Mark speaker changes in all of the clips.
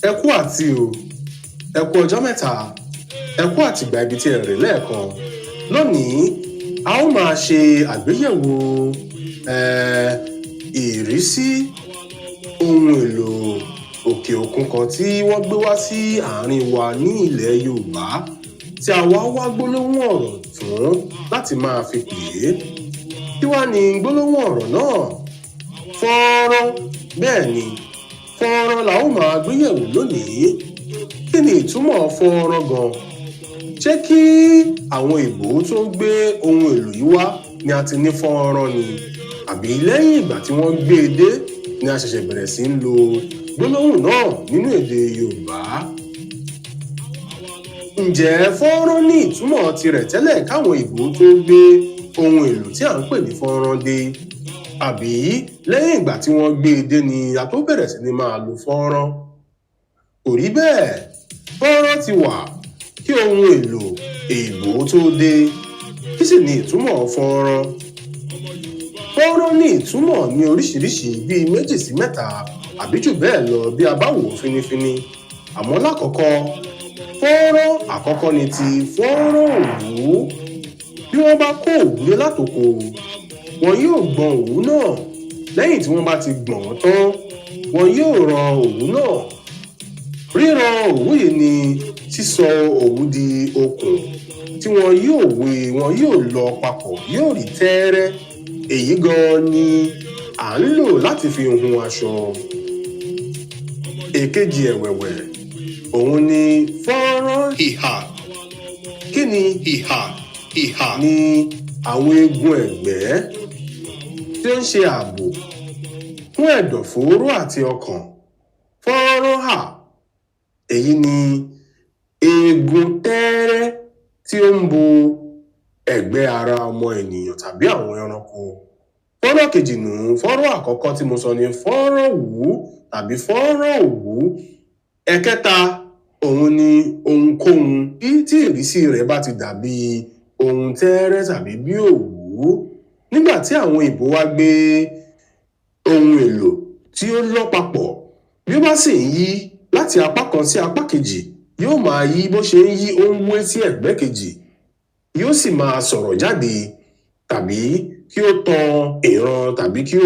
Speaker 1: Ẹ kú àti o, ẹ kú ọjọ́ mẹ́ta, ẹ kú àtìgbà ibi tí ẹ rìn lẹ́ẹ̀kan. Lónìí, a ó máa ṣe àgbéyẹ̀wò ìrísí ohun èlò òkè òkun kan tí wọ́n gbé wá sí àárín wa ní ilẹ̀ Yorùbá, tí a wá wá gbólóhùn ọ̀rọ̀ fún láti máa fi pè é. Kí wá ni gbólóhùn ọ̀rọ̀ náà? Fọ́nrán. Bẹ́ẹ̀ ni, fọ́nrán la ó máa gbéyẹ̀wò lónìí. Kí ni ìtumọ̀ fọ́nrán gan? Ṣé kí àwọn òyìnbó tó gbé ohun èlò yìí wá ni a ti ní fọ́nrán ni, àbí lẹ́yìn ìgbà tí wọ́n gbé e dé ni a ṣẹ̀ṣẹ̀ bẹ̀rẹ̀ sí ń lo gbólóhùn náà nínú èdè Yorùbá? Ǹjẹ́ fọ́nrán ní ìtumọ̀ tirẹ̀ tẹ́lẹ̀ káwọn òyìnbó tó gbé ohun èlò tí à ń pè ní fọ́nrán dé, àbí lẹ́yìn ìgbà tí wọ́n gbé e dé ni a tó bẹ̀rẹ̀ sí ní máa lo fọ́nrán? Kò rí bẹ́ẹ̀. Fọ́nrán ti wà kí ohun èlò èèbó tó dé. Kí sì ni ìtumọ̀ fọ́nrán? Fọ́nrán ní ìtumọ̀ ní oríṣiríṣi bíi méjì sí mẹ́ta àbí jù bẹ́ẹ̀ lọ bí a bá wò ó fínífíní. Àmọ́ lákọ̀ọ́kọ́, fọ́nrán àkọ́kọ́ ni ti fọ́nrán òwú. Bí wọ́n bá kó òwú dé látoko, wọn yóò gbọn òwú náà. Lẹ́yìn tí wọ́n bá ti gbọ̀n ọ́n tán, wọn yóò ràn òwú náà. Ríran òwú yìí ni sísọ òwú di okùn tí wọn yóò wé, wọn yóò lọ papọ̀, yóò rí tẹ́ẹ́rẹ́. Èyí gan-an ni à ń lò láti fi hun aṣọ. Èkejì ẹ̀wẹ̀wẹ̀, òun ni fọ́nrán ìhà. Kí ni ìhà? Ìhà ni àwọn eegun ẹ̀gbẹ́ tí ó ń ṣe ààbò fún ẹ̀dọ̀fóró àti ọkàn. Fọ́nrán hà, èyí ni eegun tẹ́ẹ́rẹ́ tí ó ń bo ẹ̀gbẹ́ ara ọmọ ènìyàn tàbí àwọn ẹranko. Fọ́nrán kejì nù. Fọ́nrán àkọ́kọ́ tí mo sọ ni fọ́nrán òwú tàbí fọ́nrán òwú. Ẹ̀kẹta, òun ni ohunkóhun tí ìrísí rẹ̀ bá ti dàbí ohun tẹ́ẹ́rẹ́ tàbí bí òwú. Nígbà tí àwọn òyìnbó wá gbé ohun èlò tí ó lọ́ papọ̀, bí ó bá sì ń yí láti apá kan sí apá kejì, yóò máa yí. Bó ṣe ń yí, ó ń wé sí ẹ̀gbẹ́ kejì, yóò sì máa sọ̀rọ̀ jáde, tàbí kí ó tan ìran, tàbí kí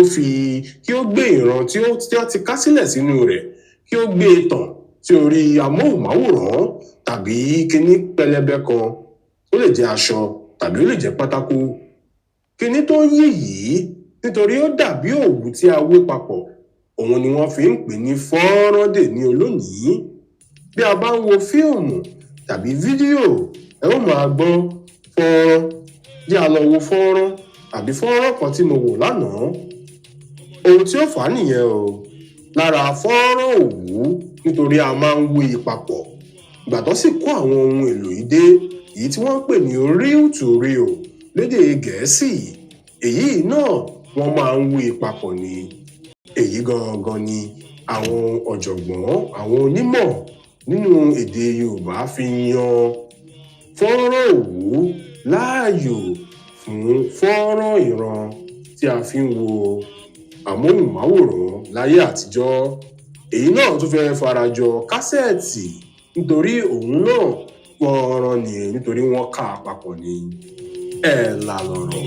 Speaker 1: ó gbé ìran tí ó ti ká sílẹ̀ sínú rẹ̀, kí ó gbé e tàn sí orí amóhùnmáwòrán tàbí kiní pẹlẹbẹ kan. Ó lè jẹ́ aṣọ tàbí ó lè jẹ́ pátákó. Kiní tó ń yí yìí, nítorí ó dàbí òwú tí a wé papọ̀, òun ni wọ́n fi ń pè ní fọ́nrán dèní olónìí. Bí a bá ń wo fíìmù tàbí fídíò, ẹ ó máa gbọ́ "fọ́nrán", "jẹ́ a lọ wo fọ́nrán" àbí "fọ́nrán kan tí mo wò lánàá". Ohun tí ó fà á nìyẹn o. Lára fọ́nrán òwú, nítorí a máa ń wé e papọ̀. Ìgbà tó sì kó àwọn ohun èlò yìí dé, èyí tí wọ́n ń pè ní reel to reel lédè Gẹ̀ẹ́sì, èyí náà wọ́n máa ń wé e papọ̀ ni. Èyí gangan ni àwọn ọ̀jọ̀gbọ́n, àwọn onímọ̀ nínú èdè Yorùbá fi yan fọ́nrán òwú láàyò fún fọ́nrán ìran tí a fi ń wo amóhùnmáwòrán láyé àtijọ́. Èyí náà tún fẹ́ farajọ kásẹ̀tì, nítorí òun náà fọ́nrán ni, nítorí wọ́n kà á papọ̀ ni. Ẹ̀là lọ̀rọ̀,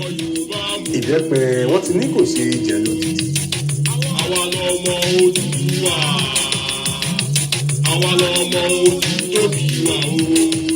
Speaker 1: ìbẹ́pẹ wọ́n ti ní kò ṣeé jẹ lódidi.
Speaker 2: Àwa lọmọ Odùduwà, àwa lọmọ Odù tó bí wa o.